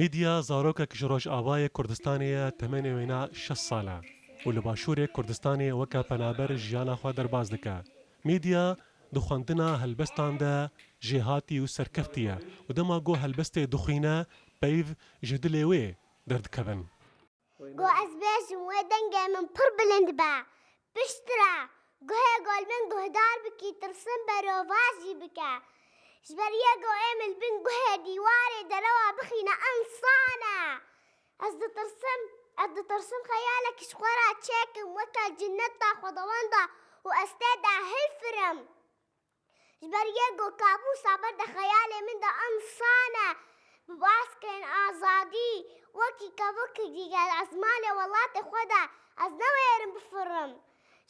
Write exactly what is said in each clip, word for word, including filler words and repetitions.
Mîdya zarokek ji Rojavayê Kurdistanê ye, temenê wêna şeş sal e û li Başûrê Kurdistanê weke penaber jiyana xwe derbas dike. Mîdya di xwendina helbestan de jêhatî û serkeftî ye û dema ku helbestê dixwîne, peyv ji dilê wê derdikevin. Go ez bêjim, wê dengê min pir bilind be. Piştre guhê go li min guhdar bikî, tirsim berovajî bike. Ji ber yê go êm li bin guhê dîwarê derewa bixîne, insan e. Ez ditirsim, ez ditirsim xeyalek ji xwe re çêkim, weke cinneta xwedawenda û ez tê de hilfirim. Ji ber yê ku kabûsa ber de xeyalê min de insan e, bi baskên azadî, wekî kevokekî gel ezmanê welatê xwe de ez newêrim bifirim.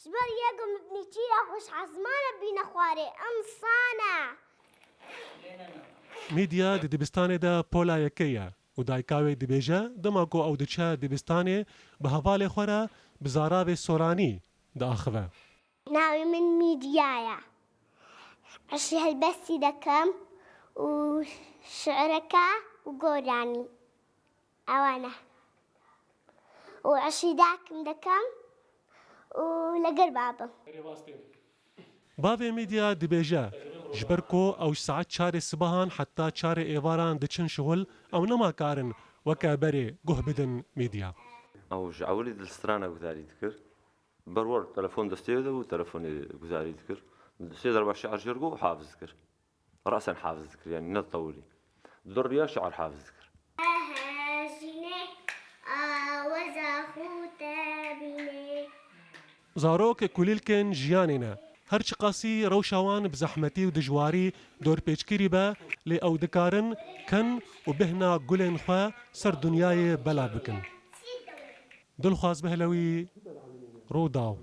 Ji ber yê ku min nêçîra xwe ji ezmanê bîne xwarê, insan e. Mîdya di dibistanê de pola yekê ye û dayika wê dibêje, dema ku ew diçe dibistanê, bi hevalê xwe re bi zaravê soranî diaxive. Navê min Mîdya ye. Eşî helbestî dekem û şiireke û goranî. Ewa ne. Û eşî dakim dekem û legel babim. Bavê Mîdya dibêje, ji ber ku ew ji saet çarê sibehan heta çarê êvaran diçin şixul, ew nema karin weke berê guh bidin Mîdya. Ew ji ewilî di strana gudarî dikir. Berwer telefon destê de bû, telefonê gudarî dikir. Sê derba şiir jê re got, hafiz dikir. Resen hafiz dikir, yani ne tewilî. Duriya şiir hafiz dikir. Ehe, jinê, awaza xwe te bîne. Zarok kulîlkên jiyanê ne. Her çiqasî rewşa wan bi zehmetî û dijwarî dorpêçkirî be, lê ew dikarin ken û bêhna gulên xwe ser dinyayê belav bikin. Dilxwaz Behlewî, Rûdaw.